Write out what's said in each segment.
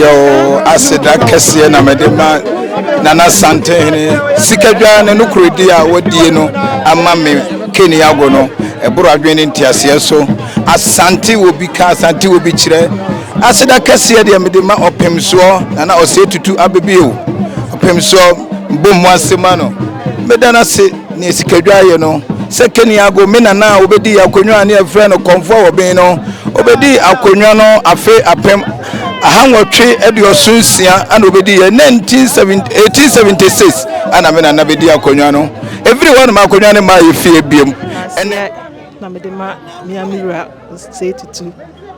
Yɛwɔ aseda kɛseɛ na mede ma Nana Santehene sikadwa ne nokorɛdi a wadie no ama me Kenny Ago no ɛboro adwene ne nteaseɛ so. Asante wɔ bi ka, Asante wɔ bi kyerɛ. Aseda kɛseɛ deɛ mede ma Ɔpemsoɔ Nana Ɔsɛe Tutu Abebio. Ɔpemsoɔ mbɔ mu ase ma no. Meda no ase ne sikadwa ayɛ no sɛ Kenny Ago me nana a obɛdi akonnwa a ne yɛfrɛ no Kɔmfoɔ Wɔben no obɛdi akonnwa no afe 1876 ana obɛdi yɛ 1876 ana me nana bɛdi akonnwa no. Ɛfiri hɔ nom akonnwa no maa yɛ fie biom. Ɛnɛ na mede ma mea me wura Osei Tutu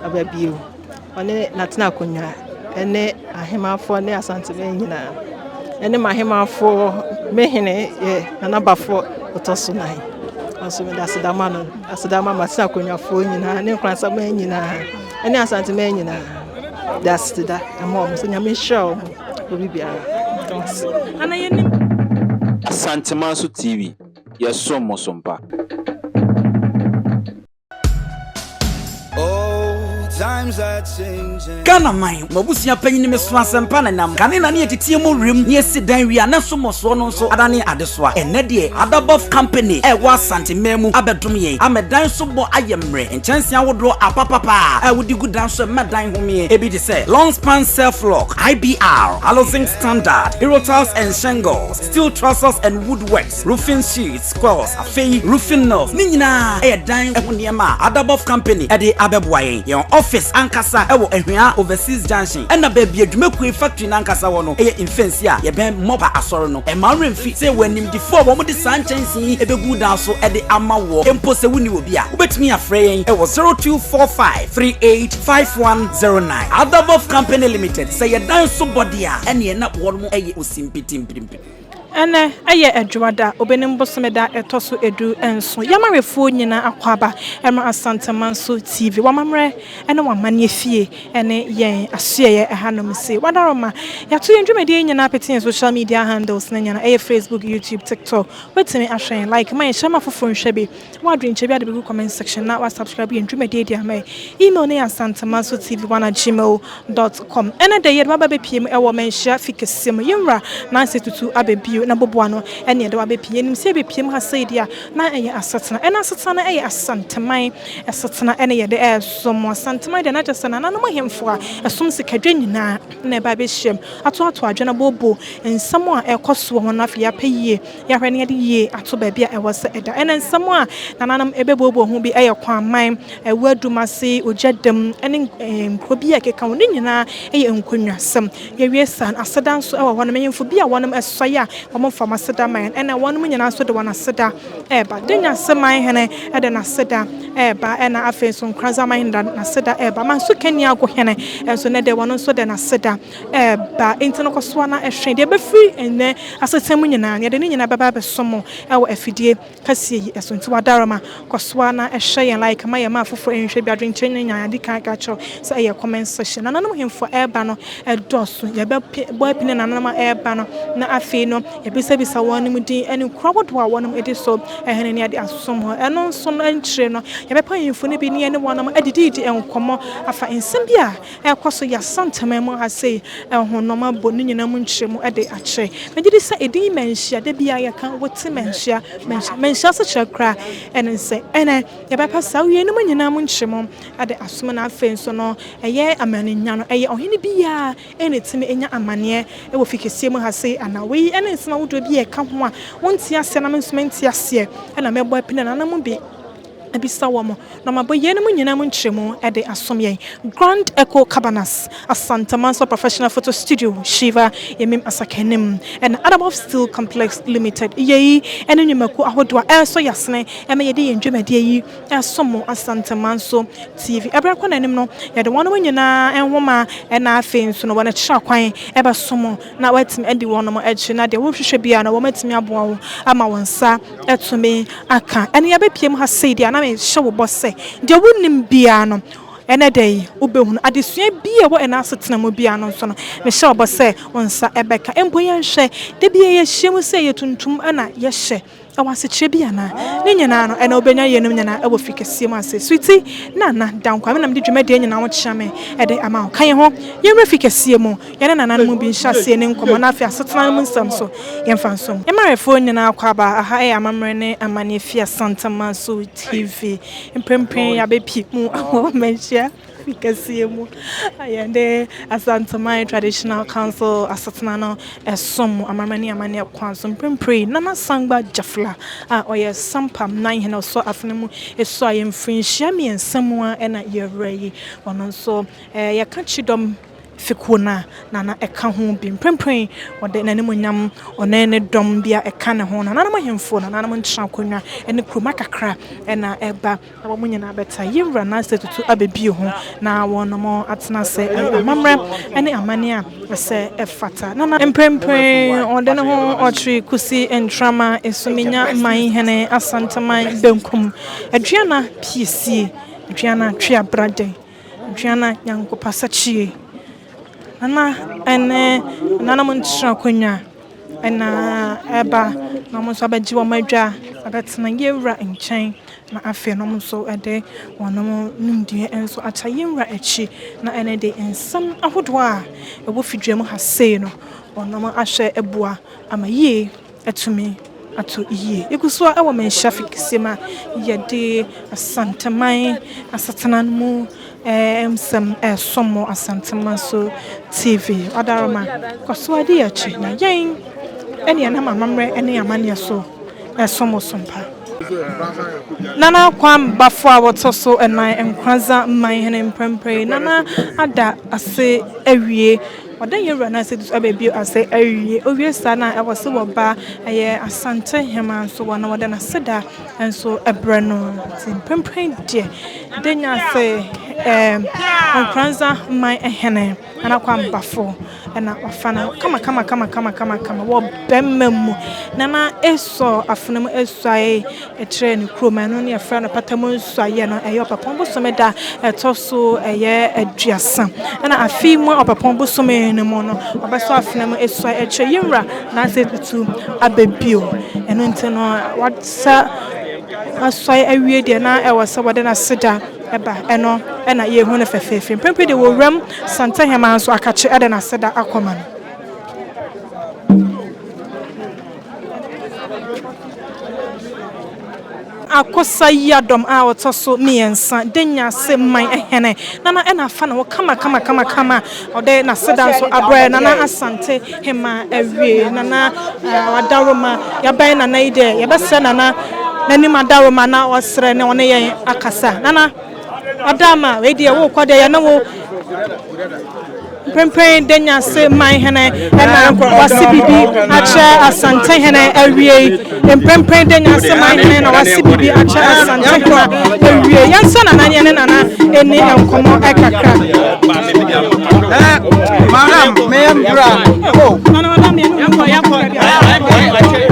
aba bio. Ɔne n'atena akonnwa ɛne ahemafoɔ ne Asanteman nyinaa. Ɛne m'ahemafoɔ, me hene yɛ Nana Bafo ɔtɔ so nan. Nso mede aseda ma no, aseda ma m'atena akonnwafoɔ nyinaa ne Nkoransaman nyinaa ɛne Asanteman nyinaa. De aseda ɛma wɔn sɛ Nyame nhyira wɔn obi biara. Ana yɛnim. Asantemanso TV, yɛsom mo so mpa. Ghana man, m'abusua panyin me so asɛmpa na nam. Kane na ne yɛteteɛ mu werem ne yɛsi dan wie a na so mmɔsoɔ no nso adane adesoa. Ɛnnɛ deɛ, Adabɔf Company a ɛwɔ Asante man mu abɛdom yɛn ama dan so bɔ ayɛ mmerɛ. Nkyɛnsee ahodoɔ apapapa a wode gu dan so ɛma dan homeɛ. Ebi te sɛ Long Span Self Lock, IBR, Alozinc Standard, Hero Tiles and Shingles, Steel Trusses and Woodworks, Roofing Sheets, Coils, afei roofing nails. Ne nyinaa ɛyɛ dan ho nneɛma a Adabɔf Company ɛde abɛboa yɛn. Yɛn office ankasa ɛwɔ Ahwea Overseas Junction, ɛna baabi adwumakuo factory n'ankasa wɔ no ɛyɛ Mfɛnsi a yɛbɛn Mɔba Asɔre no. Ɛma werɛmfi sɛ wɔ animdifoɔ a wɔn de saa nkyɛnsee yi ɛbɛgu dan so ɛde ama wɔ. Mpo sɛ wonni obi a, wobɛtumi afrɛ yɛn ɛwɔ 0245 385109. Adabɔf Company Limited, sɛ yɛ dan so bɔde a, ɛneɛ na wɔn ɛyɛ osimpitimpirimpiri. Ɛnɛ ɛyɛ Adwuada, Obenim bosome da ɛtɔ so 17. Yɛamarefoɔ nyinaa akɔ aba ɛma Asantemanso TV. Wamammerɛ ɛne wamanneɛ fie ɛne yɛn asoɛyɛ ɛhanom se. Wadaroma, yɛato yɛn dwumadie nyinaa pete yɛn social media handles no nyinaa. Ɛyɛ Facebook, YouTube, TikTok. Wobɛtumi ahwɛ yɛn, like ma yɛn, hyɛ ma foforɔ nhwɛ bi. Wadwenkyɛ bi ade bɛgu comment section na wasubscribe yɛn dwumadie di ama yɛn. Email ne yɛ asantemanso tv1@gmail.com. Ɛnɛ da yɛde waba bɛpie mu ɛwɔ Manhyia fi kɛseɛ mu. Yɛnwura Nansi Tutu abɛbio na boboa no ɛne yɛde wabɛpie. Yɛnim sɛ yɛbɛpie mu ha sɛ deɛ a na ɛyɛ asetena. Ɛna asetena no ɛyɛ Asanteman asetena ɛne yɛde ɛsom. Asanteman deɛ na kyerɛ sɛ nananom ahemfo a ɛsom sikadwa nyinaa na ɛba bɛhyia mu atoato adwene bobo nsɛm a ɛkɔ soɔ ho no. Afei yɛapɛ yie, yɛahwɛ ne yɛde yie ato baabi a ɛwɔ sɛ ɛda. Ɛna nsɛm a nananom ɛbɛbooboo ho bi ɛyɛ Kwaman, ɛwɔ Adumase, ogya dam ɛne nkuro bi a ɛkeka ho ne nyinaa ɛyɛ nkonnwasɛm. Yɛwie saa no, aseda nso ɛwɔ hɔ no. Manyimfo bi a wɔnom ɛsɔe a wɔmfa wɔn aseda ma yɛn, ɛna wɔnom nyinaa nso de wɔn aseda ɛɛba. Denyase man hene ɛde n'aseda ɛɛba, ɛna afei nso Nkoranza man hene de n'aseda ɛɛba. Manso Kenny Ago hene nso ne de wɔn nso de n'aseda ɛɛba. Nti no kɔsoa na ɛhwɛ deɛ ɛbɛfiri ɛnɛ asetena mu nyinaa, yɛde ne nyinaa bɛba abɛso mo ɛwɔ afidie kɛseɛ yi ɛso. Nti wadaroma, kɔsoa na ɛhwɛ yɛn, like ma yɛn, ma afoforɔ nhwɛ bi. Adwenkyerɛ ne nyinaa yɛde kan ka kyerɛw sɛ ɛyɛ comment section. Nananom hemfo ɛɛba no ɛdɔɔso. Yɛbɛbɔ apini nananom a ɛɛba no na afei no yɛbisabisa wɔn din ɛne nkuro ahodoɔ a wɔn de so ɛhene ne yɛde asom hɔ. Ɛno nso no nkyerɛ no yɛbɛpa ahemfo no bi ne yɛne wɔn adididi nkɔmmɔ afa nsɛm bi a ɛkɔ so yɛasanteman mu ha sei ɛho nɔɔma bɔ ne nyinaa mu nkyerɛ mu ɛde akyerɛ. Megye di sɛ ɛdin Manhyia da bi a yɛka wote Manhyia, Manhyia, Manhyia so kyerɛ koraa ɛne sɛ ɛnɛ yɛbɛpa saa wie no mu nyinaa mu nkyerɛ mu ɛde asom. Na afei nso no ɛyɛ amanenya no, ɛyɛ ɔhene biara ɛna ɛtumi anya amanneɛ ɛwɔ fi kɛseɛ mu ha sei anaa? Wei ɛne nsɛm ahodoɔ bi a ɛka ho a wonte aseɛ na me nso mente aseɛ, ɛna mɛbɔ apina nananom bi ebisa wɔn na mabɔ yɛn mu nyinaa mu nkyerɛmu ɛde asom yɛn. Grand Echo Cabanas, Asantemanso Professional Photo Studio, Shiva Yɛmim Asakanim, ɛna Adamov Steel Complex Limited. Yɛyi ɛne nnwumakuo ahodoɔ a ɛresɔ yɛasene ɛma yɛde yɛn dwumadie yi ɛsom mo Asantemanso TV. Ɛberɛ kɔ n'anim no, yɛde wɔn nyinaa nhoma ɛna afei nso no wɔn akyerɛ kwan ɛbɛsom mo na wɔatumi adi wɔn akyi, na deɛ wɔhwehwɛ biara no wɔn atumi aboa wo ama wɔn nsa ɛtumi aka. Ɛne yɛbɛpie mu ha sei deɛ, na mehyɛ wo bɔ sɛ deɛ wonim biara no, ɛnɛ da yi wobɛhunu adesua bi a ɛwɔ ɛna asetena mu biara no nso no, mehyɛ wo bɔ sɛ wo nsa ɛbɛka. Mpo yɛnhwɛ da bi yɛhyia mu sɛ yɛ tuntum ɛna yɛhyɛ. Ɛwɔ asekyerɛ bi anaa? Ne nyinaa no, ɛna wobɛnya yeinom nyinaa ɛwɔ firi kɛseɛ mu ase. Sweetie Nana Dankwa, me na mede dwumadie nyinaa ho kyea me ɛde ama wo. Ka yɛn ho, yɛnwura firi kɛseɛ mu, yɛne nananom mu bi nhyɛ aseɛ ne nkɔmmɔ na afei asetena no mu nsɛm nso yɛmfa nso mu. Mmarefoɔ nyinaa kɔ aba, aha ɛyɛ Amammerɛ ne Amanneɛ fie Asantemanso TV. Mprempren yɛabɛpie mu wɔ Manhyia. Fi kɛseɛ mu a yɛde Asanteman Traditional Council asetena no som amammerɛ ne amanneɛ kwan so. Mprempren yi, Nana Sangba Jafla a ɔyɛ Sampam nan hene a ɔsɔ afena mu suaeɛ mfirinhyia mmiɛnsa mu ara na yɛwura yi. Ɔno nso yɛka Kyidɔm fekuo no a Nana ɛka ho bi. Mprempren yi, ɔde n'animuonyam, ɔne ne dɔm bi a ɛka ne ho, nananom ahemfo, nananom nkyerɛ akonnwa ne kurom akakra na ɛba. Na wɔn nyinaa bɛtaa yɛn Wura n'ase tutu abɛbue ho, na wɔnom atena ase ayɛ amammerɛ ne amanneɛ a ɛsɛ ɛfata. Na na mprempren ɔde ne ho ɔkyere Kusi Ntrama Esuminya Man Hene Asanteman Benkum Aduana Piesie Aduana Tweabrade Aduana Nyankopa Sakyie Nana ne nananom nkyerɛ akonnwa. Na ɛba na wɔn nso abɛgye wɔn adwa abɛtena yɛn wura nkyɛn, na afei no wɔn nso de wɔn nimdeɛ nso ata yɛn wura akyi, na ɛno de nsɛm ahodoɔ a ɛwɔ fidua mu ha sei no, wɔn ahwɛ abua ama yie atumi ato yie. Yɛgu so ara wɔ Manhyia Fikisiem a yɛde Asanteman asetena no mu nsɛm resom mo Asanteman so TV. Ɔdaroma, kɔ so ara di yɛn akyi na yɛn ne yɛnam amammerɛ ne amanneɛ so resom wo som pa. Nana Kwame Bafo a wɔtɔ so nnan, Nkoranza Manhene mprempren, Nana ada ase awie Ɔda yɛn wura no ase nso abɛbue ase awie. Owie saa no a, ɛwɔ sɛ wɔba ɛyɛ Asante Hemaa nso wɔ na wɔde n'aseda nso brɛ no. Nti mprempren deɛ, Denya ase ɛɛ Nkoranza man hene Nana Kwame Bafo na wafa no kama kama kama kama kama kama wɔ bɛmma mu. Nana Esau afena mu suae kyerɛɛ ne kurom, ɛno ne yɛfrɛ no pata mu nsuaeɛ no, ɛyɛ ɔpɛpɔn bosome da ɛtɔ so ɛyɛ aduasa. Ɛna afe yi mu ɔpɛpɔn bosome no mu no, ɔbɛsɔ afena mu asuae akyerɛ yɛn wura n'ase tutu aba bio. Ɛno nti no, wasa asɔe awie deɛ na ɛwɔ sɛ wɔde n'aseda ɛba, ɛno ɛna yɛhu no fɛfɛɛfɛ. Mprempren deɛ wɔ wuram Santehema nso akakye ɛde n'aseda akɔma no. Akosa Yiadom a ɔtɔ so miɛnsa, Denyase man hene, Nana ɛna afa ne ho kama kama kama kama, ɔde n'aseda nso abrɛ Nana Asante Hema awie. Nana Adaworoma, yɛabɛn Nana yi deɛ, yɛbɛsrɛ Nana n'anim Adaworoma na ɔsrɛ ne ɔne yɛn akasa. Nana Ɔdama, wei deɛ wokɔ deɛ yɛne wo. Mprempren Denyase man hene na wase biribi akyerɛ Asante hene awiei. Mprempren Denyase man hene na wase biribi akyerɛ Asante hene awiei. Yɛnsa Nana ne yɛne Nana nni nkɔmmɔ kakra. Madam, me mbra. Oh. Nana, madam, yɛne wo nkɔmmɔ kakra bi.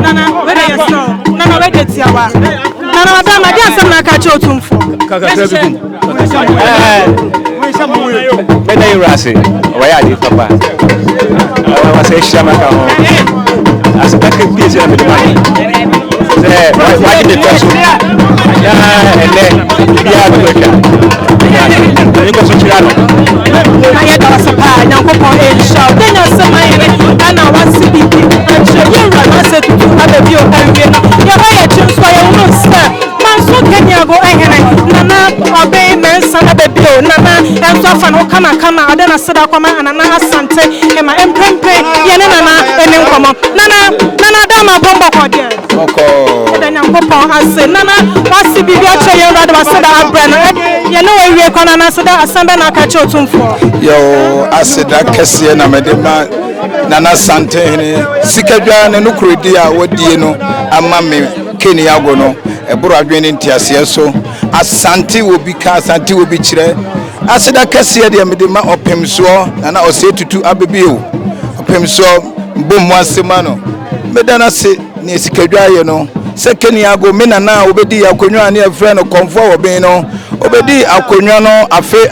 Nana, wede yɛsrɛ wo. Nana, wede tiawa. Nana, madam, ade asɛm na aka akyerɛ Otumfoɔ. Kakra bi gum. Mɛda yɛwura ase, ɔwayɛ ade papa. Wasɛ ahyia maka ho. Aseda kɛseɛ sɛ na mede ma no. Sɛ wagye ne pɛ so. Na ɛnɛ biribiara to atwa. Nyame nkɔ so nhyira no. Na yɛda wo ase paa, Nyankopɔn nhyira wo. Dɛn asɛm ayere ɛna wase biribi akyerɛ yɛn wura no asɛ tutu aba bio awie no. Yɛba yɛkyi nso a yɛhunu sɛ Manso Keniago hene Nana Obeng Mensah aba bio. Nana nso afa ne ho kamakama a ɔde n'aseda akɔma Nana Asante Hema. Mprempren yɛne Nana nni nkɔmmɔ. Nana, Nana Adama Apɔn bɔkɔɔ deɛ? Bɔkɔɔ. Yɛda Nyankopɔn ase. Nana, wase biribi akyerɛ yɛn wura de w'aseda abrɛ no. Yɛne wo awie kɔ Nana aseda asɛm bɛn na aka akyerɛ Otumfoɔ? Yoo, aseda kɛseɛ na mede ma Nana Asantehene Sikadwa ne nokorɛdi a wadie no ama me. Kenny Ago no, ɛboro adwene ne nteaseɛ so. Asante wɔ bi ka, Asante wɔ bi kyerɛ. Aseda kɛseɛ deɛ mede ma Ɔpemsoɔ, Nana Osei Tutu Abebio. Ɔpemsoɔ, mbɔ mu ase ma no. Meda no ase nea sikadwa ayɛ no. Sɛ Kenny Ago, me nana a ɔbɛdii akonnwa a ne yɛfrɛ no Kɔmfoɔ a Wɔben no, ɔbɛdii akonnwa no afe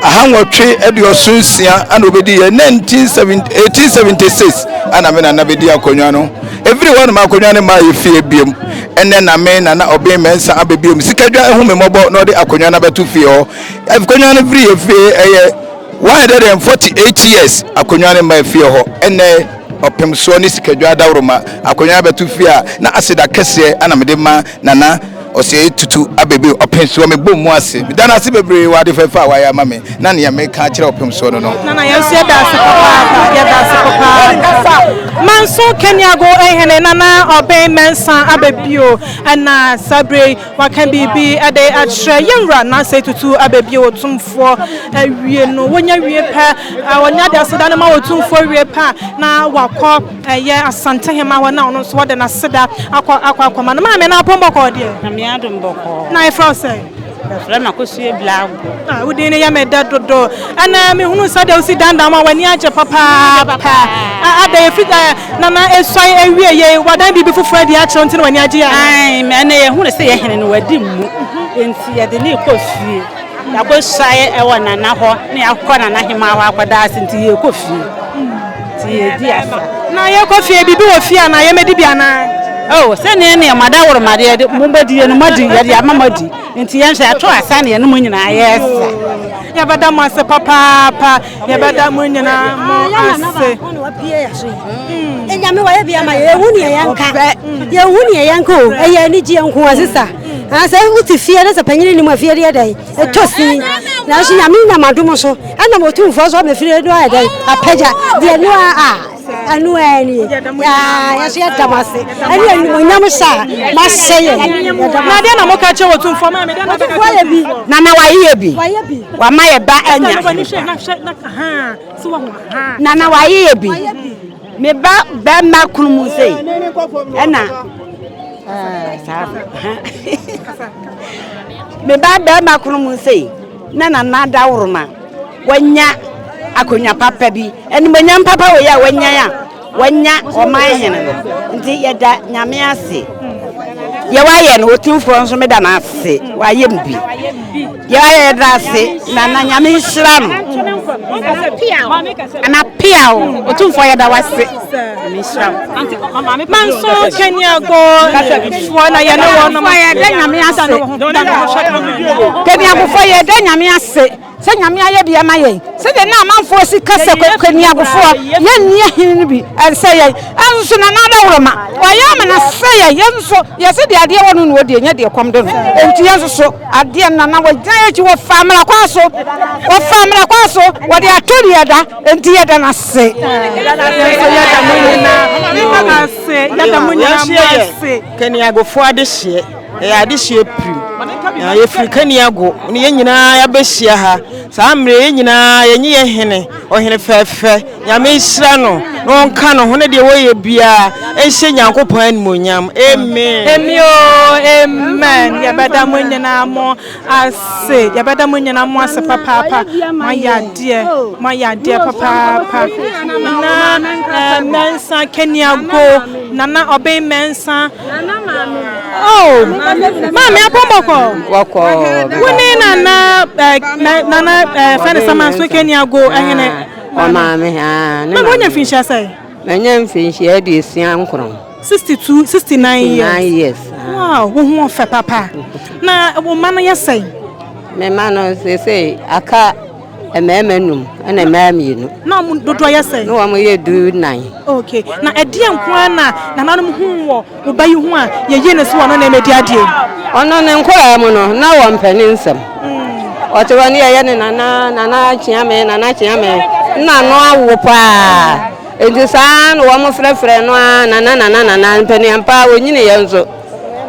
1876 ana ɔbɛdiiɛ, 1876 ana me nana bɛdii akonnwa no. Ɛfiri hɔ nom akonnwa no mmaa yɛ fie biom. Ɛnnɛ na me Nana Obeng Mensah aba biom. Sikadwa ahu me mmɔbɔ na ɔde akonnwa no abɛto fie hɔ. Akonnwa no firi yɛ fie ɛyɛ 148 years akonnwa no mmaa fie hɔ. Ɛnnɛ ɔpemsoɔ ne sikadwa adaworoma akonnwa abɛto fie a na aseda kɛseɛ ana mede ma Nana Osei Tutu Abebe ɔpemsoɔ. Mebɔ mu ase. Meda no ase bebree wɔ ade fɛfɛ a wayɛ ama me na nea meka akyerɛ ɔpemsoɔ no no. Nana yɛn nso yɛda ase papaapa yɛda ase papaapa. Manso Keniago ehene Nana Obeng Mensah abɛbio ɛna saa bere yi waka biribi de akyerɛ yɛn wura Nana Tutu abɛbio Otumfoɔ awie no wonya wie pɛ wɔnya de aseda no ma Otumfoɔ wie pɛ a na wakɔ ɛyɛ Asantehema hɔ na ɔno nso wɔde n'aseda akɔ akɔ akɔma no. Maame na apɔn bɔkɔɔ deɛ? Nyame adom bɔkɔɔ. Na yɛfrɛ wo sɛn? Yɛfrɛ me Akosua Blago. Ah, wo din no yɛ me dɛ dodo. Ɛna mehunu sɛdeɛ wosi dandan mu a w'ani agye papaapa. Ada yɛfi Nana esuan awie yei, wadan biribi foforɔ adi akyerɛ wo nti na w'ani agye anaa? Ae, ɛnɛ yɛhunu sɛ yɛn hene no wadi mmu, nti yɛde no rekɔ fie. Yɛakɔsuae wɔ Nana hɔ na yɛakɔ Nana Hemaa hɔ akɔda ase nti yɛrekɔ fie. Nti yɛredi asa. Na yɛrekɔ fie, biribi wɔ fie anaa? Yɛmmɛdi bi anaa? Oh, sɛdeɛ neɛ mo adaworoma deɛ mobɛdie no moadi, yɛde ama moadi. Nti yɛn nso yɛato asa na yɛne mo nyinaa yɛresa. Yɛbɛda mo ase papaapa. Yɛbɛda mo nyinaa mo ase. Nyame wayɛ bi ama yɛ, yɛhu neɛ yɛnka, yɛhu neɛ yɛnka o, ɛyɛ anigyeɛ nko a sista. Sɛ wote fie na sɛ panyini nim a fie deɛ dɛn, ɛtɔ sin. Nanso Nyame nam adom so, ɛnam Otumfoɔ so ama fie no ayɛ dɛn, apagya. Deɛ ɛno a a, ɛno ara nie. Yaa, yɛso yɛda mo ase. Ɛne animuonyam hyɛ a moahyɛ yɛn. Yɛda mo Na deɛ na moka kyerɛ Otumfoɔ maame, deɛ na bɛka Otumfoɔ ayɛ bi. Nana wayeyɛ bi. Wayɛ bi. Wama yɛ ba anya. Nana wayeyɛ bi. Me ba bɛrima kunu mu sei ɛna saa me ba bɛrima kunu mu sei na nana daworoma wanya akonnwa papa bi animonyam papa wɔ yi a wanya a Wanya ɔman hene no nti yɛda Nyame ase. Deɛ wayɛ no Otumfoɔ nso meda no ase wayɛ m bi. Deɛ wayɛ yɛda ase na na Nyame nhyira no. Ana pia o Otumfoɔ yɛda wase. Nyame nhyira wo. Manso Keniago foɔ na yɛne wɔn. Yɛda Nyame ase. Keniagofoɔ yɛda Nyame ase. Sɛ Nyame ayɛ bi ama yɛn. Sɛdeɛ na amanfoɔ si ka sɛ Kwaniagofoɔ yɛnni ahene no bi ɛnsɛ yɛn. Nso Nana Adaworoma wayɛ ama no asɛ yɛn. Yɛn nso yɛse deɛ adeɛ wɔ no na ɔdie nyɛ deɛ kɔm de no. Enti yɛn nso so adeɛ no Nana wagyina yɛn akyi wɔfa amena kwan so. Wɔfa amena kwan so wɔde ato deɛ ɛda. Enti yɛda no ase. Yɛn nso yɛda mo nyinaa ase. Yɛda mo nyinaa mo ase. Kaniagofoɔ adehyeɛ. Ɛyɛ adehyeɛ pirim. Na yɛfiri Kaniago ne yɛn nyinaa yɛabɛhyia ha. Saa mmerɛ yɛn nyinaa yɛnye yɛn hene, ɔhene fɛfɛ. Nyame nhyira no na ɔnka ne ho ne deɛ wɔyɛ biara nhyɛ Nyankopɔn animuonyam. Amen. Amen oo amen yɛbɛda mo nyinaa mo ase yɛbɛda mo nyinaa mo ase papaapa moayɛ adeɛ moayɛ adeɛ papaapa na eh, Mensah Keniago Nana Ɔben Mensah Oh, maame apɔn bɔkɔ. Bɔkɔ. Wo ne nana eh, nana eh, fɛn ne sama so kɛ ni ago ɛhene. Ɔmaame aa. Maame wonya mfinhyia sɛ? Manya mfinhyia 59. 62 69 years. 69 years. Wow, wo ho ɔfɛ papa. Na wo mma no yɛ sɛn? Me mma no sese aka mmarima num ɛna mmaa mmienu. Na wɔn dodoɔ yɛ sɛn? Na wɔn yɛ 14. Okay, na ɛdeɛ nko ara na nananom hu wɔ wo ba yi ho a yɛyi no so ɔno na ɛmɛdi adeɛ yi? Ɔno ne nkwadaa mu no, na wɔmpɛ ne nsɛm. Ɔte hɔ ne yɛyɛ ne nana, nana kyea me, nana kyea me. Na ano awo paa. Nti saa na wɔn frɛfrɛ no ara nana nana nana. Mpaniampa ɔnyiniiɛ nso,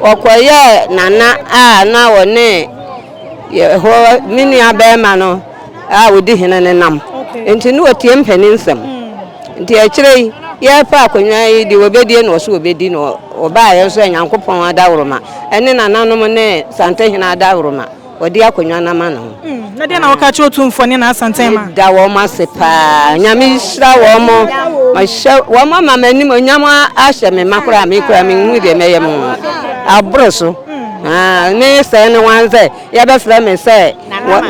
ɔkɔyɛɛ nana a na ɔne Yɛhɔ me nua bɛrima no a ɔdi hene no nam. Nti ne ɔtie mpanin nsɛm. Nti akyire yi yɛrepa akonnwa yi deɛ ɔbɛdie na ɔso ɔbɛdi na ɔbaeɛ nso a Nyankopɔn adaworoma ɛne nananom ne Santehene adaworoma ɔde akonnwa no ama no. Na deɛ na woka kyerɛ Otumfoɔ ne n'Asantehema? Meda wɔn ase paa. Nyame nhyira wɔn. Mahyɛ wɔn ama m'animuonyam ahyɛ me ma koraa me koraa menhu deɛ mɛyɛ mo. Aboro so. Ah, ne sɛ ne wan sɛ yɛbɛfrɛ me sɛ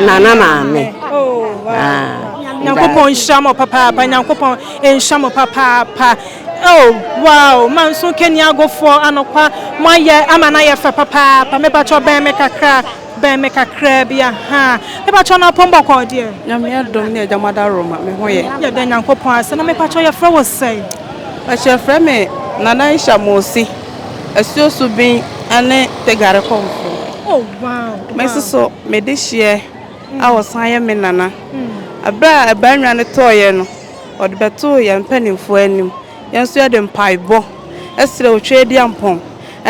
nana maame. Oh, ah, Nyankopɔn nhyira mo papaapa, Nyankopɔn nhyira mo papaapa. Oh wow manso Keniagofoɔ anokwa moayɛ ama no ayɛ fɛ papaapa mepakyɛw bɛn me kakra bɛn me kakraa bi ahaa mepakyɛw na apɔm bɔkɔɔ deɛ. Nyame adom ne agya moadaworoma me ho yɛ. Yɛda Nyankopɔn ase na mepakyɛw yɛfrɛ wo sɛn? Pakyɛ yɛfrɛ me Nana Aisha Mosi Asuo Subin ne Tegare Kɔmfoɔ. Oh wow wow. Me nso so me dehyeɛ a ɔsan yɛ me nana. Berɛ a abannwa no tɔeɛ no Ɔde bɛtoo yɛn mpanimfoɔ anim. Yɛn nso yɛde mpaebɔ srɛ Otweaduampɔn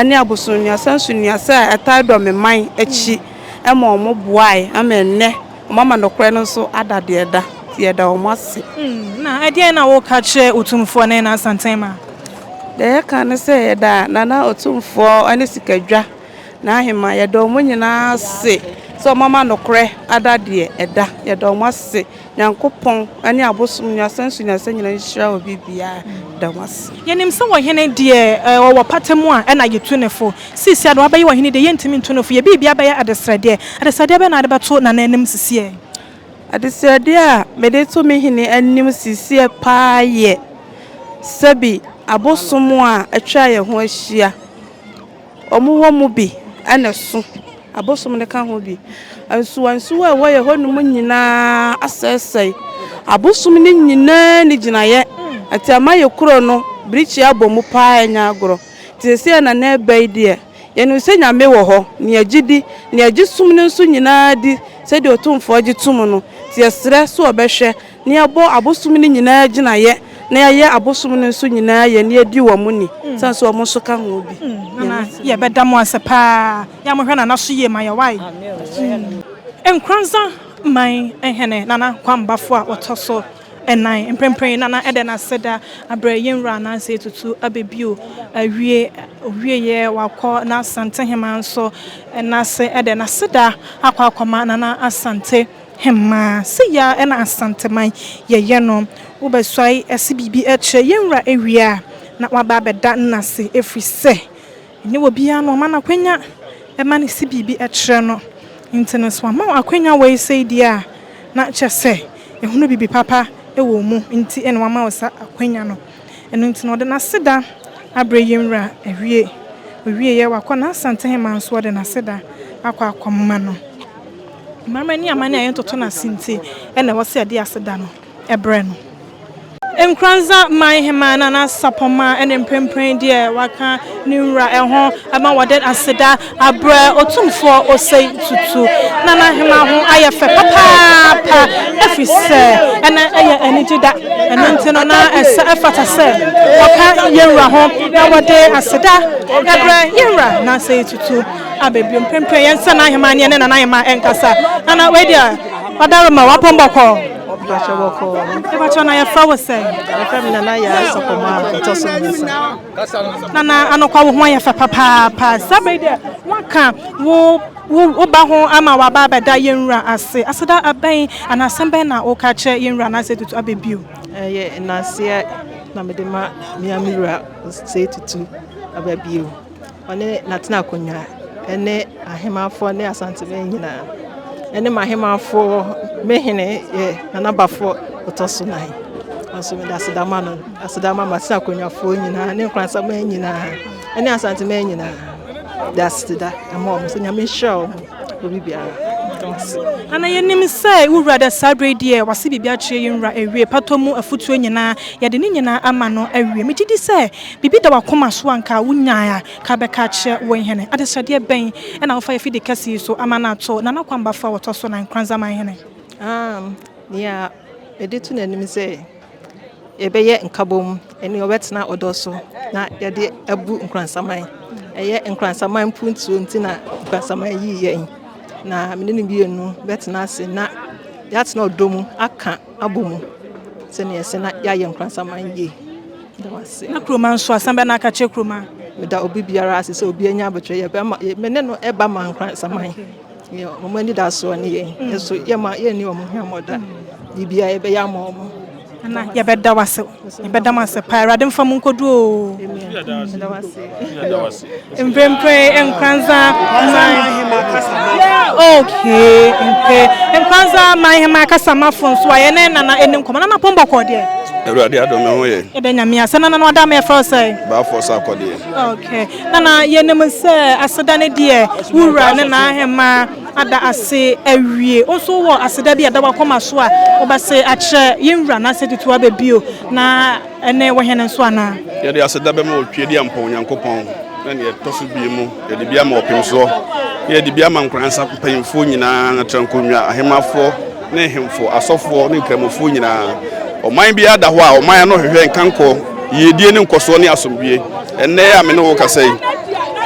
ne abosonnuasa nsunnuasa a ɛtaa dɔ me man akyi ma wɔboae ama ɛnnɛ wɔama nokorɛ no nso ada deɛ ɛda. Nti yɛda wɔn ase. Na ɛdeɛn na woka kyerɛ Otumfoɔ ne n'Asantehema? Deɛ yɛka ne sɛ yɛda Nana Otumfoɔ ne Sikadwa n'Ahemmaa, yɛda wɔn nyinaa ase sɛ wɔama nokorɛ ada deɛ ɛda. Yɛda wɔn ase. Nyankopɔn ne abosom nyansa nsu nyansa nyina nhyira obi biara da mo ase. Yɛnim sɛ ɔhene deɛ ɔwɔ pata mu a ɛna yɛtu no fo. Seesei a deɛ wabɛyɛ ɔhene deɛ yɛntumi ntu no fo. Yɛ biribiara bɛyɛ adesrɛdeɛ. Adesrɛdeɛ bɛn na wode bɛto Nana anim sisiɛ? Adesrɛdeɛ a mede to me hene anim sisiɛ paa yɛ sɛbi abosom a atwa yɛn ho ahyia. Wɔwɔ mu bi na ɛso, abosom no ka ho bi. Nsuwansuwa a ɛwɔ yɛn hɔnom nyinaa asɛesɛe. Abosom no nyinaa nni gyinaeɛ. Nti ama yɛn kuro no, birikyi abɔ mu pa ara ɛnyɛ agorɔ. Nti seesei a Nana reba yi deɛ, yɛnim sɛ Nyame wɔ hɔ, na yɛgye di, na yɛgye som no nso nyinaa di sɛdeɛ Otumfoɔ gye tom no. Nti yɛsrɛ sɛ ɔbɛhwɛ na yɛabɔ abosom no nyinaa gyinaeɛ, na yɛayɛ abosom no nso nyinaa yɛ, na yɛadi wɔn ni, sane sɛ wɔn nso ka ho bi. Nana yɛbɛda mo ase paa, yɛ a mohwɛ Nana so yie ma yɛ wai. Nkoranza man hene Nana Kwambafo a ɔtɔ so nnan mprempren Nana ɛdɛ n'aseda abrɛ yɛn wura Ananse Tutu abɛbio awie owieɛ wakɔ n'Asantehema nso n'ase ɛdɛ n'aseda akɔ akɔma Nana Asante Hemaa, sei ara na Asanteman yɛyɛ no, wobɛsuae se biribi kyerɛ yɛn wura awie a, na waba abɛda nnase ɛfiri sɛ ɛnyɛ obiara na ɔma no akwanya ma no se biribi kyerɛ no. Nti no sɛ wama wo akwanya wei sei deɛ a, na kyerɛ sɛ ɛhunu biribi papa wɔ wo mu nti na wama wo saa akwanya no. Ɛno nti no ɔde n'aseda abrɛ yɛn wura awie. Ɔwieɛ wakɔ n'Asantehemaa nso ɔde n'aseda akɔ akɔma no. Amammerɛ ne amanne a yɛntoto no ase nti na ɛwɔ sɛ yɛde aseda no brɛ no. Nkoranza man hemaa Nana Sapɔmaa ne mprempren deɛ waka ne nwura ho ma wɔde aseda abrɛ Otumfoɔ Osei Tutu. Nana hemaa ho ayɛ fɛ papaapa ɛfiri sɛ ɛnɛ yɛ anigye da, ɛno nti no na ɛsɛ ɛfata sɛ wɔka yɛn wura ho na wɔde aseda brɛ yɛn wura Nana Osei Tutu. Aba bio mprempren yɛn sɛ n'aheman ne yɛne nana aheman ɛnkasa. Nana wei deɛ ɔdaroma wapɔn bɔkɔɔ. Mpakyɛ bɔkɔɔ. Mpakyɛ na yɛfrɛ wo sɛn? Yɛfrɛ me Nana Yaa Sɔkɔma a ɛtɔ so mmiɛnsa. Nana anokwa wo ho ayɛ fɛ papaapa. Saa bere yi deɛ woaka wo wo ba ho ama waba abɛda yɛn wura ase. Aseda bɛn anaa asɛm bɛn na woka kyerɛ yɛn wura anaasɛ tutu aba bio? Ɛyɛ nnaseɛ na mede ma me a me wura Osei Tutu aba bio. Ɔne n'atenakonwa ne ahemmafoɔ ne Asanteman nyinaa ne m'ahemmafoɔ, me hene yɛ Nana Bafo ɔtɔ so nan. Nso mede aseda ma no, aseda ma m'atenakonwafoɔ nyinaa ne Nkoransaman nyinaa ne Asanteman nyinaa. De aseda ma wɔn sɛ Nyame nhyira wɔn wɔ biribiara. Meda wɔn ase. Nana yɛnim sɛ wo wura dɛ saa berɛ yi deɛ wase biribi akyerɛ yɛn wura awie, patɔ mu afutuo nyinaa yɛde ne nyinaa ama no awie. Megye di sɛ Biribi da w'akoma so a anka wunyae a, ka bɛka akyerɛ wo hene. Adesrɛdeɛ bɛn na wofa afidi kɛse yi so ama no ato Nana Kwambafo a wɔtɔ so nan, Kranzaman hene? Nea mede to n'anim sɛ yɛbɛyɛ nkabom ne ɔbɛtena ɔdɔ so na yɛde abu Nkransaman. Ɛyɛ Nkransaman mpuntuo nti na Nkransaman yii yɛn. Na me ne no mmienu bɛtena ase na yɛatena ɔdɔ mu aka abɔ mu sɛnea ɛsɛ na yɛayɛ Nkransaman yie. Meda wo ase. Na Kuroma nso, asɛm bɛn na aka kyerɛ Kuroma? Meda obi biara ase sɛ obi anya abotire yɛbɛma me ne no ɛba ma Nkransaman. Yɛ wɔn anidasoɔ ne yɛn. Yɛn nso yɛma yɛnni wɔn hwammɔ da. Biribiara yɛbɛyɛ ama wɔn. Nana, yɛbɛda wo ase. Yɛbɛda mo ase paa. Awurade mfa mo nkɔdu oo. Meda wo ase. Mprempren Nkranza man okay okay Nkranza man hema kasamafo nso a yɛne Nana ɛni nkɔmmɔ. Nana Pɔn bɔkɔɔ deɛ? Awurade adom me ho yɛ. Yɛda Nyame ase. Nana no ada me yɛfrɛ wo sɛn? Baafoɔ sɛ akɔdeɛ. Okay. Nana yɛnim sɛ aseda no deɛ wo wura ne n'ahemmaa ada ase awie. Wo nso wowɔ aseda bi a ɛda w'akoma so a wobɛse akyerɛ yɛn wura anaasɛ tutu aba bio na ɛne wo hene nso anaa? Yɛde aseda bɛma Otwedeampɔn Nyankopɔn na nea ɛtɔ so bio mu yɛde bi ama ɔpemsoɔ na yɛde bi ama Nkoransa mpanyimfoɔ nyinaa, Natrankonnwa, ahemmafoɔ ne nhemfo, asɔfoɔ ne nkramofoɔ nyinaa. Ɔman biara da hɔ a ɔman ano hwehwɛ nkankɔ, yiedie ne nkɔsoɔ ne asomdwie. Ɛnnɛ a me ne wo kasa yi,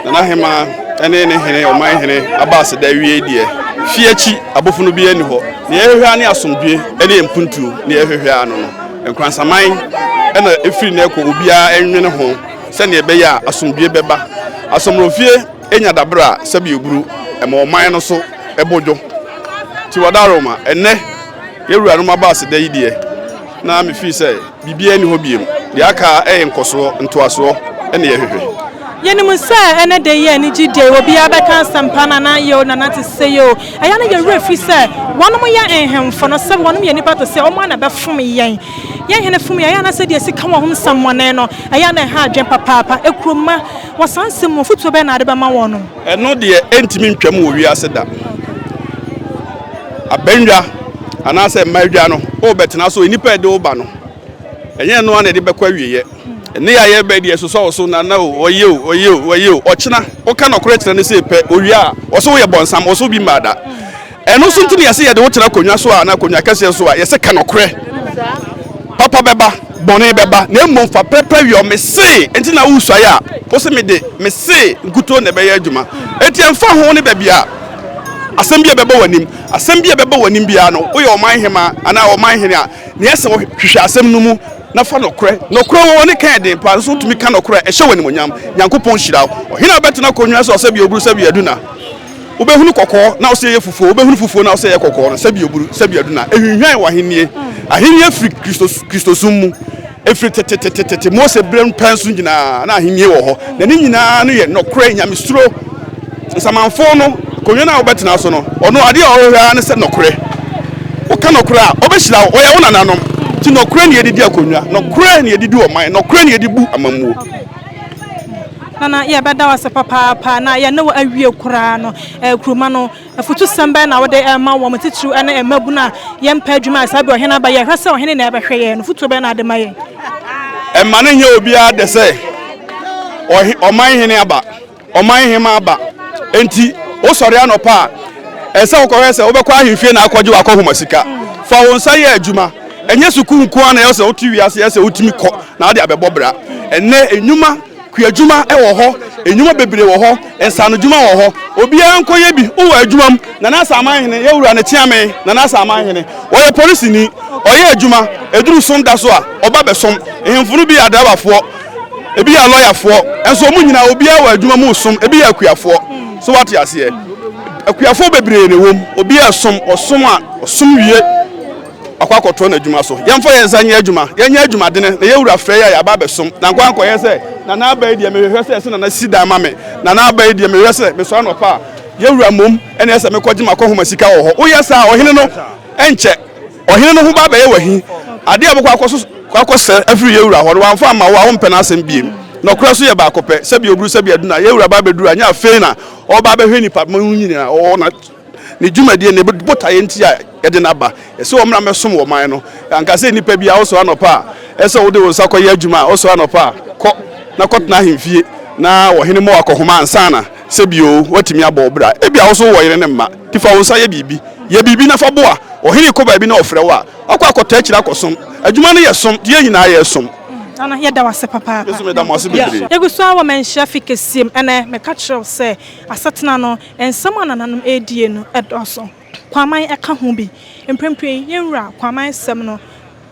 Nana Hemaa ne ne hene, ɔman hene aba aseda awie deɛ, fie akyi abofono biara nni hɔ. Nea yɛhwehwɛ ara ne asomdwie ne mpuntuo, nea yɛhwehwɛ ara no no. Nkoransaman na ɛfiri nnɛ rekɔ obiara nnwene ho sɛdeɛ ɛbɛyɛ a asomdwie bɛba. Asomrofie nya dabere a sɛbi oburu, ɛma ɔman no so bo dwo. Nti Wadaroma, ɛnnɛ yɛn wuranom aba aseda yi deɛ, na mefii sɛ biribiara nni hɔ biom. Deɛ aka yɛ nkɔsoɔ, ntoasoɔ na yɛhwehwɛ. Yɛnim sɛ ɛnnɛ da yi anigye deɛ obiara bɛka asɛmpa nana yɛ o nana te sei o. Ɛyɛ a na yɛn werɛ fi sɛ wɔnom yɛ nhemfo no, sɛ wɔnom yɛ nnipa te sɛ wɔn a na ɛbɛfom yɛn. Yɛn hene fom yɛn, ɛyɛ a na sɛdeɛ ɛsi ka wɔn ho nsɛmmɔne no, ɛyɛ a na ɛha adwene papaapa. Ekuro mma, wɔ saa nsɛm mu, afotuo bɛn na wode bɛma wɔnom? Ɛno deɛ ɛntumi ntwam wɔ wiase da. Abannwa anaasɛ mmadwa no, worebɛtena so, nnipa a ɛde wo ba no, ɛnyɛ ɛno ara na ɛde bɛkɔ awieeɛ. Ɛnne a yɛreba yi deɛ ɛsosɔ wo so, nana o, ɔyɛ o, ɔyɛ o, ɔyɛ o. Ɔkyena, woka nɔkorɛ kyerɛ no sei pɛ, ɔwie a, ɔse woyɛ bɔnsam, ɔse obi mmaa da. Ɛno nso nti na yɛse yɛde wo tena akonnwa so a, anaa akonnwa kɛseɛ so a, yɛse ka nɔkorɛ. Papa bɛba, bɔne bɛba, na mmom fa pɛpɛ wiɔ. Mese, enti na woresuae a, wose mede mese nkutoo na ɛbɛyɛ adwuma. Enti ɛmfa ho ne baabi a asɛm bi a ɛbɛba w'anim, asɛm bi a ɛbɛba w'anim biara no, woyɛ ɔman hemmaa anaa ɔman hene a, nea ɛsɛ wohwehwɛ asɛm no mu na fa nɔkorɛ. Nɔkorɛ wɔ hɔ ne ka yɛ den paa, nso wotumi ka nɔkorɛ a, ɛhyɛ wo animuonyam. Nyankopɔn hyira wo. Ɔhene a ɔbɛtena akonnwa so a sɛbi oburu sɛbi aduna. Wobɛhunu kɔkɔɔ na wosɛ ɛyɛ fufuo, wobɛhunu fufuo na wosɛ ɛyɛ kɔkɔɔ no, sɛbi oburu, sɛbi aduna. Ɛhwinhwan w'ahennie. Ahennie firi Kristo, Kristosom mu. Ɛfiri tetetetete Mose berɛ mu pɛn so nyinaa na ahennie wɔ hɔ. Na ne nyinaa no yɛ nɔkorɛ, nyamesuro. Nsamanfoɔ no, akonnwa no a wobɛtena so no, ɔno adeɛ a ɔhwehwɛ ara ne sɛ nɔkorɛ. Woka nɔkorɛ a, ɔbɛhyira wo. Ɔyɛ wo nananom. Nti nɔkorɛ na yɛde di akonnwa, nɔkorɛ na yɛde di ɔman, nɔkorɛ na yɛde bu amammuo. Nana yɛbɛda wo ase papaapa na yɛne wo awie koraa no eh, kuruma no afutusɛm bɛn na wode ɛma wɔn titiriw ne mmabunu a yɛmpɛ adwuma a saa bi ɔhene aba yɛhwɛ sɛ ɔhene na ɛbɛhwɛ yɛn no futuo bɛn na ade ma yɛn? Ɛmma no nyɛ obiara dɛ sɛ ɔman hene aba, ɔman hemmaa aba. Enti wosɔre anɔpa a, ɛsɛ sɛ wokɔhwɛ sɛ wobɛkɔ ahemfie na akɔgye w'akɔhoma sika. Fa wo nsa yɛ adwuma. Ɛnyɛ sukuu nko ara na ɛyɛ sɛ wote wiase ɛsɛ sɛ wotumi kɔ na wode abɛbɔ bra. Ɛnnɛ nnwuma, kuadwuma wɔ hɔ, nnwuma bebree wɔ hɔ, nsaanodwuma wɔ hɔ. Obiara nkɔyɛ bi. Wowɔ adwuma mu, Nana Asaman Hene, yɛn wura no Kyeame, Nana Asaman Hene, ɔyɛ polisini, ɔyɛ adwuma, ɛduru som da so a, ɔba bɛsom. Nhemfo no bi yɛ adrabafoɔ, ebi yɛ alɔyafoɔ, nso wɔn nyinaa obiara wɔ adwuma mu resom, ebi yɛ akuafoɔ. So woate aseɛ? Akuafoɔ bebree na ɛwɔ mu, obiara resom, ɔsom a, ɔsom wie. Akɔ akɔtoa n'adwuma so. Yɛmfa yɛn nsa nyɛ adwuma. Yɛnyɛ adwumadene na yɛn wura frɛ yɛn a yɛaba abɛsom. Na nkɔ ankɔyɛ sɛ, Nana aba yi deɛ mehwehwɛ sɛ ɛsɛ Nana si dan ma me. Nana aba yi deɛ mehwehwɛ sɛ mesɔre anɔpa a, yɛn wura mmom na ɛsɛ sɛ mekɔgye m'akɔnhoma sika wɔ hɔ. Woyɛ saa a, ɔhene no nkyɛ. Ɔhene no ho ba abɛyɛ wo ahi. Adeɛ a wobɛkɔ akɔso akɔsrɛ afiri yɛn wura hɔ no, wamfa amma wo a, wompɛ n'asɛm bio. Nɔkorɛ nso yɛ baako pɛ. Sɛbi oburu sɛbi aduna, yɛn wura ba abɛduru a, nyɛ afei na ɔreba abɛhwɛ nnipa ma nyinaa. Ɔwɔ na. Ne dwumadie, ne botaeɛ nti a yɛde no aba. Yɛsɛ wɔmmra mmɛsom wɔ man no. Anka sɛ nnipa bi a wosɔre anɔpa a, ɛsɛ sɛ wode wo nsa kɔyɛ adwuma a, wosɔre anɔpa a, kɔ na kɔtena ahemfie na ɔhene mmɔ wo akɔhoma ansa na sɛ bio woatumi abɔ wo bra. Ebia wo nso wowɔ yere ne mma, nti fa wo nsa yɛ biribi. Yɛ biribi na fa boa. Ɔhene rekɔ baabi na ɔfrɛ wo a, wakɔ akɔtɔ akyire akɔsom. Adwuma no yɛ som, nti yɛn nyinaa yɛresom. Nana, yɛda wo ase papaapa. Me nso meda mo ase bebree. Yɛgu so ara wɔ Manhyia Fi Kɛseɛ mu. Ɛnnɛ, meka kyerɛ wo sɛ asetena no, Nsɛm a nananom redie no dɔɔso. Kwaman ka ho bi. Mprempren yɛn wura Kwaman sɛm no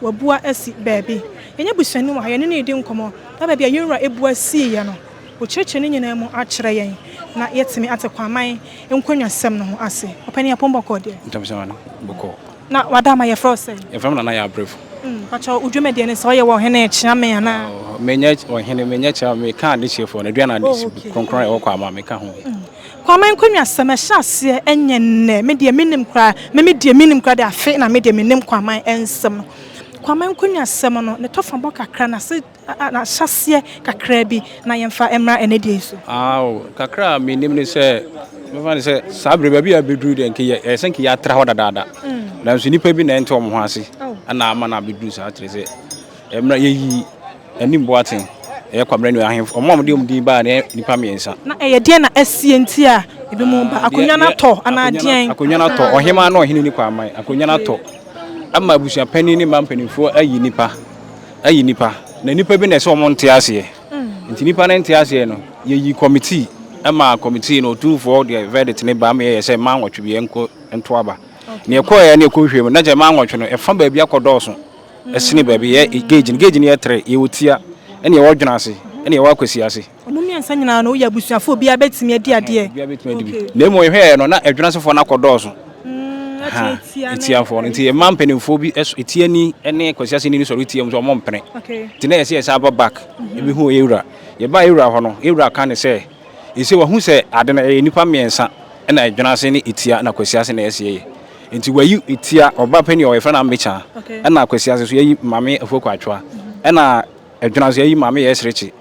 wabua asi baabi. Yɛn abusuani wɔ ha, yɛne no redi nkɔmmɔ, na baabi a yɛn wura bua siiɛ no, ɔkyerɛkyerɛ ne nyinaa mu akyerɛ yɛn na yɛatumi ate Kwaman nkonnwasɛm no ho ase. Ɔpanin Apong bɔkɔɔ deɛ? Ntamsɛm ano, bɔkɔɔ. Na wada ama yɛfrɛ wo sɛn? Yɛfrɛ me Nana Yaa Brefo. Mpakyɛw, wo dwumadie ne sɛ woyɛ wɔ ɔhene Kyeame anaa? Oh, menyɛ ɔhene, menyɛ Kyeame, meka adehyeɛfoɔ no, aduane Oh, ade okay. kronkron a ɛwɔ Kwama, meka ho bi. Kwame Nkonwa-sɛm ɛhyɛ aseɛ ɛnyɛ nnɛ, me deɛ mennim koraa, me me deɛ mennim koraa deɛ afe na me deɛ mennim Kwame nsɛm no. Kwaman nkonnwasɛm no, ne tɔfabɔ kakra, n'ase, n'ahyɛaseɛ kakra bi na yɛmfa mmra ɛnnɛ deɛ yi so. Aw, kakra a menim ne sɛ, mɛfa no sɛ saa bere baabi a abɛduru deɛ nka yɛ, ɛyɛ sɛ nka yɛatra hɔ dadaada. Nanso nnipa bi na ɛnte wɔn ho ase ɛna ama no abɛduru saa kyerɛ sɛ ɛmmerɛ yɛyi Anim Boateng, ɛyɛ Kwabena Nua ahemfo, wɔn a wɔde wɔn din baa no yɛ nnipa mmiɛnsa. Na ɛyɛ deɛn na asie nti a ebinom ba? Akonnwa no atɔ anaa deɛn? Akonnwa no atɔ, ɔhemaa ne ɔhene ni Kwaman, akonnwa no atɔ ama abusuapanin ne mma mpanimfoɔ ayi nnipa. ayi nnipa, na nnipa bi na ɛsɛ wɔn nte aseɛ. Nti nnipa no nte aseɛ no, yɛyi kɔmitii ma kɔmitii no otumfoɔ deɛ verdict ne ba ma yɛyɛ sɛ mmaa nwɔtwe bi yɛnkɔ nto aba. Na yɛkɔɛ ne yɛkɔhwɛ mu na kyɛ mmaa nwɔtwe no ɛfa baabi akɔ dɔɔso ɛsene baabi yɛ gauge no gauge no yɛ tere yɛwɔ tia ɛne yɛwɔ dwena ase ɛne yɛwɔ akwasi ase. Wɔn mmiɛnsa nyinaa no, woyɛ abusuafo, obiara bɛtumi adi adeɛ. Obiara bɛtumi adi bi. Na mmom yɛhwɛeɛ no, na adwunasefoɔ no akɔ dɔɔso. Etiafoɔ no. Nti mmaa mpanimfoɔ bi, Etiani ne Kwasiaseni no sɔre tia mu sɛ wɔn mpene. Nti na yɛsɛ yɛsan ba back, ɛbɛhu yɛn wura. Yɛbaa yɛn wura hɔ no, yɛn wura ka ne sɛ, ɛsɛ wahu sɛ ade no ɛyɛ nnipa mmiɛnsa ɛna Adwunase ne Etia na Kwasiase na ɛsɛ yɛyɛ. Nti wayi Etia, ɔba panin a wɔyɛfrɛ no Amekya, ɛna Kwasiase so yɛyi Maame Afuako Atwoa, ɛna Ɛdwena nso yɛyi maame yɛ serekye.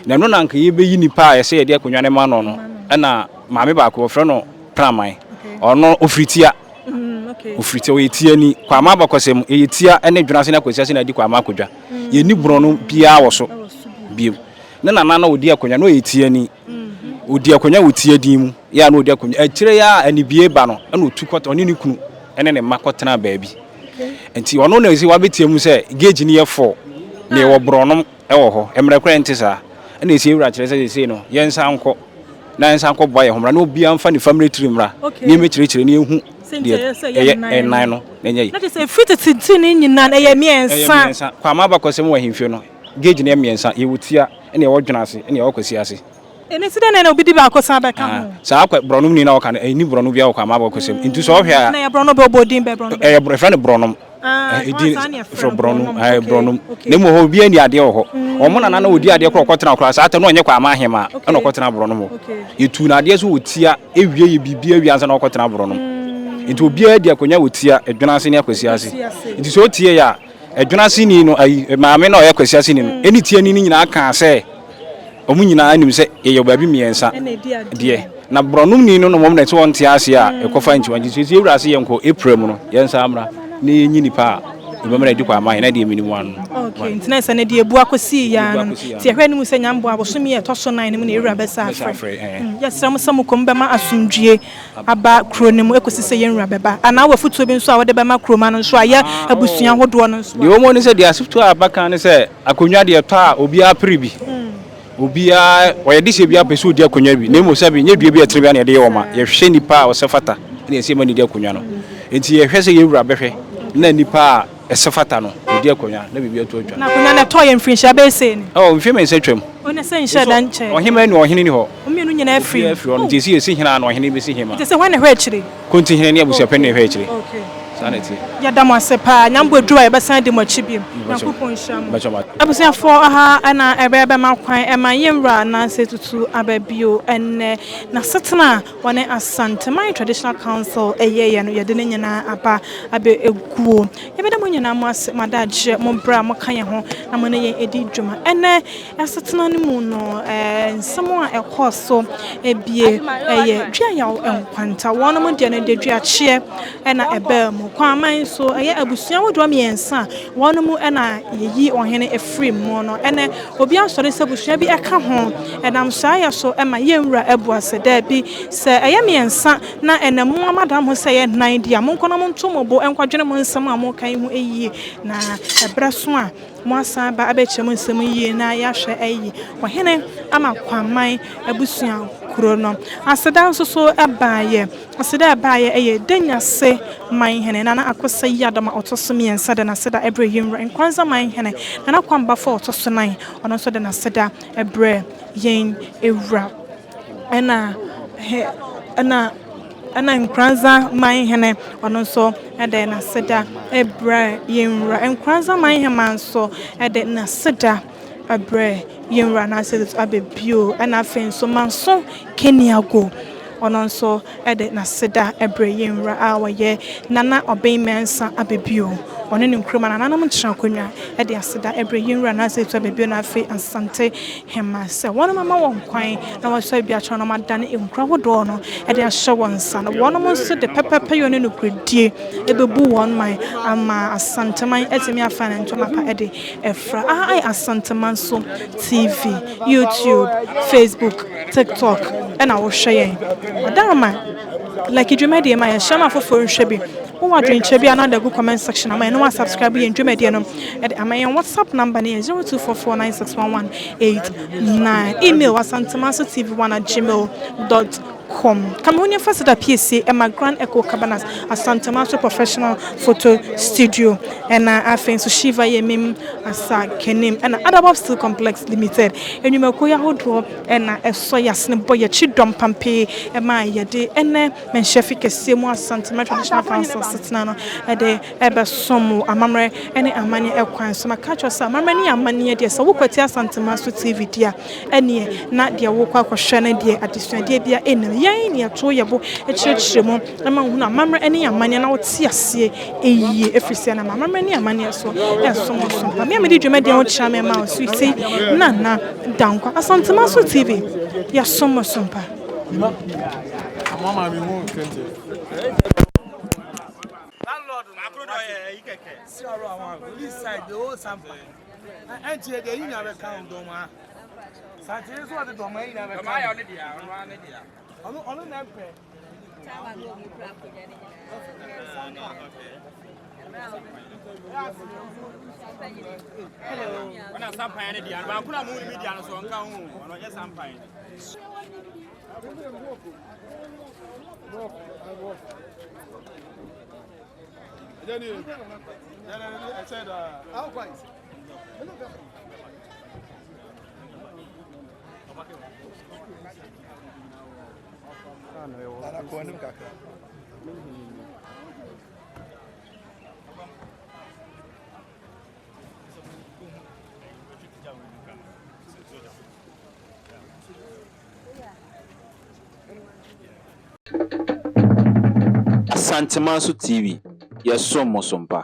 Na ɛno na anka yɛbɛyi nipa a ɛsɛ yɛde akonnwa no ma no no. Ɛna maame baako wɔfrɛ no Praman. Ɔno ɔfiri tia. Ɔfiri tia, ɔyɛ tiani. Kwame abakɔsɛm ɛyɛ tia ne dwena ase ne akwasi ase na adi Kwame akonnwa. Yɛnni borɔno biara wɔ so bio. Ne nana na ɔdi akonnwa na ɔyɛ tiani. Ɔdi akonnwa wɔ tia din mu. Yɛ a na ɔdi akonnwa. Akyire yi a anibie ba no ɛna ɔtu kɔtena, ɔne ne kunu ne ne mma kɔtenaa baabi. Nti ɔno na ɛsɛ wabɛtia mu sɛ gauge no yɛ four na yɛwɔ borɔnom wɔ hɔ. Mmerɛ koraa ɛnte saa. Ɛna ɛsɛ wura kyerɛ sɛ seesei no yɛnsan nkɔ na yɛnsan nkɔ boa yɛn ho mmra na obiara mfa ne family tree mmra na yɛmmɛkyerɛkyerɛ na yɛnhu deɛ ɛyɛ ɛnan no na ɛnyɛ yi. Na kyerɛ sɛ ɛfiri tete ti no nyinaa no ɛyɛ mmiɛnsa. Ɛyɛ mmiɛnsa. Kwame abakɔsɛm wɔ ahemfie no gauge no yɛ mmiɛnsa. Yɛwɔ tia ɛna yɛwɔ dwena ase ɛna yɛwɔ kwasi ase. Ɛno nti dɛn na na obi de baako san bɛka ho? Saa akwa borɔnom ni na ɔka no, ɛnni borɔno biara wɔ Kwame abakɔsɛm mu. Nti sɛ ɔhwɛ a. Na ɛyɛ borɔno bɛ, ɔbɔ din bɛ borɔno bɛ. Ɛyɛ yɛfrɛ no borɔnom. Ah, Ɛdin saa na frɛ yɛfrɛ no borɔnom, borɔnom. ɛɛ Okay, borɔnom. okay. Na mmom hɔ obiara nni adeɛ wɔ hɔ. Wɔn nana na ɔdi adeɛ koraa ɔkɔtena koraa saa tɛ no ɔnyɛ Kwame ahemaa ɛna ɔkɔtena borɔnom hɔ. Okay. Yɛtuu no adeɛ so wɔ tia ewie yɛ biribiara wie ansa na ɔkɔtena borɔnom. Nti obiara di akonnwa wɔ tia, Ɛdwena ase ne Akwasi ase. Akwasi ase. Nti sɛ ɔtie yɛ a, Ɛdwena ase ni no ayi maame na ɔyɛ Akwasi ase ni no ɛne tia ni no nyinaa kaa sɛ Wɔn nyinaa nim sɛ yɛyɛ baabi mmiɛnsa deɛ, na borɔnomni no na wɔn na ɛsɛ wɔn te aseɛ a ɛkɔfa nti wɔn sɛ yɛwura ase yɛnkɔ April mu no yɛnsan mmra na yɛnyi nipa a yɛbɛma no adi kɔ ama yɛn na deɛ menim ano. Okay, nti na sɛ ne deɛ ebu akɔsi yɛ ano no, nti yɛhwɛ anim sɛ Nyame boa bosome a ɛtɔ so nan no mu na yɛwura bɛsa afrɛ. Yɛsrɛ mo sɛ mokɔ mu bɛma asomdwie aba kuro no mu ɛkɔsi sɛ yɛn wura bɛba. Anaa wɔ afotuo bi nso a wode bɛma kuroma no nso a yɛ abusua hodoɔ no nso a. Deɛ ɛwɔ mu ne sɛ deɛ afotuo a bɛka ne sɛ Akonnwa deɛ ɛtɔ a obiara pere bi. Obiara ɔyɛ dehyeɛ biara pɛ sɛ ɔdi akonnwa bi. Na mmom sɛbe nyɛ dua bi a ɛtene biara na yɛde yɛ wɔn ma. Yɛhwɛ nipa a ɔsɛ fata na yɛsɛ yɛma no di akonnwa no. Enti yɛhwɛ sɛ yɛn wura bɛhwɛ na nipa a ɛsɛ fata no ɔdi akonnwa na biribi ato atwa. Na akonnwa no ɛtɔɔ yɛ mfirinhyia bɛyɛ sei ni? Oh, mfeɛ mmiɛnsa atwam. Oh, na sɛ nhyɛ da nkyɛɛ. Ɔhemmaa ni hɔ, ɔhene ni hɔ. Wɔn mmienu nyinaa afiri mu. Obiara afiri hɔ no, nti yɛsi yɛsi hene a na ɔhene bɛsi hemmaa. Nti sɛ hwan na ɛhwɛ akyire? Kontihene ne abusuapanin na ɛhwɛ akyire. Saa na ɛteɛ. Yɛda mo ase paa. Nyame bɔ aduru a yɛbɛsan adi mo akyi biom. Nyankopɔn nhyira mo. Abusuafoɔ ɔha na ɛbɛyɛ bɛma kwan ɛma yɛn wura Nancy Tutu aba bio ɛnnɛ. N'asetena a wɔne Asanteman Traditional Council yɛeɛ no yɛde ne nyinaa aba abɛguo. Yɛbɛda mo nyinaa mo ase mo adagyeɛ, mo berɛ a moka yɛn ho na mo ne yɛn di dwuma ɛnnɛ. Asetena no mu no, nsɛm a ɛkɔɔ so bie yɛ Duayaw nkwanta. Wɔnom deɛ no deɛ duakyeɛ na ɛbaa mu. Kwaman so, ɛyɛ abusua ahodoɔ mmiɛnsa a wɔnom na yɛyi ɔhene firi mu no. Ɛnɛ, obi asɔre sɛ abusua bi ka ho. Ɛnam saa yɛ so ma yɛn wura abua sɛ, daabi, sɛ ɛyɛ mmiɛnsa na ɛnɛ mo ama mo ho sɛ ɛyɛ nnan deɛ a, monkɔ na monto mo bo nkɔdwene mo nsɛm a moreka yi ho yie. Na ɛberɛ so a, Moasan aba abɛkyerɛ mo nsɛm yie na yɛahwɛ ayi ɔhene ama Kwaman abusua kuro no. Aseda nso so baeɛ. Aseda a ɛbaeɛ yɛ Danyase Manhene Nana Akosa Yiadom a ɔtɔ so mmiɛnsa de n'aseda brɛɛ yɛn wura Nkwanza Manhene Nana Kwambafo a ɔtɔ so nan, ɔno nso de n'aseda brɛɛ yɛn wura. Ɛna he ɛna ɛna Nkoranza man hene ɔno nso de n'aseda brɛ yɛn wura. Nkoranza man hema nso de n'aseda brɛ yɛn wura n'aseda aba bio. Ɛna afei nso Manso Keniago. Ɔno nso de n'aseda brɛ yɛn wura a ɔyɛ Nana Ɔben Mensah Ababio. Ɔne ne nkuruma nananom nkyerɛ akonnwa de aseda brɛ yɛn wura Nana Asetu Ababio na afei Asante Hemmaa sɛ wɔnom ama wɔn kwan na wɔasɔ bi akyerɛ wɔn adane nkuro ahodoɔ no de ahyɛ wɔn nsa na wɔnom nso de pɛpɛpɛyɔ ne nokorɛdie bɛbu wɔn man ama Asanteman atumi afa ne ntoma pa de afira. Aha ayɛ Asanteman so TV, YouTube, Facebook, TikTok na wohwɛ yɛn. Ɔdaroma, like dwumadie ma yɛn, hyɛ ma afoforɔ nhwɛ bi. Wowɔ adwenkyerɛ bi a na gu comment section ama yɛn na wasubscribe yɛn dwumadie no de ama yɛn. WhatsApp number no yɛ 0244961189. Email asantemanso.tv1@gmail.com. Ka me ho ne fa seda piesie ɛma Grand Echo Cabanas, Asantemanso Professional Photo Studio, ɛna afei nso Shiva Yemim Asa Kenim, ɛna Adabop Steel Complex Limited. Nnwumakuo yi ahodoɔ ɛna ɛsɔ yɛn asene bɔ yɛkyi dɔm pampee ɛma yɛde ɛnɛ Manhyia fi kɛseɛ mu Asanteman Traditional Council setena no ɛde ɛbɛsom wo amammerɛ ne amanneɛ kwan so. Maka akyerɛ wo sɛ amammerɛ ne amanneɛ deɛ sɛ wokwatia Asanteman so TV di a, ɛneɛ na deɛ wokɔ akɔhwɛ no deɛ adesuadeɛ biara nnim. Yɛn ne yɛto yɛn bo kyerɛkyerɛ mu ma wohunu amammerɛ ne amanneɛ na wote aseɛ yie ɛfiri sɛ ɛnam amammerɛ ne amanneɛ so ɛsom wo som pa. Me a mede dwumadie ho kyerɛ me ma wo Sweetie Nana Dankwa. Asanteman so TV, yɛsom wo som pa. Asantemanso TV, yɛsom mo so mpa.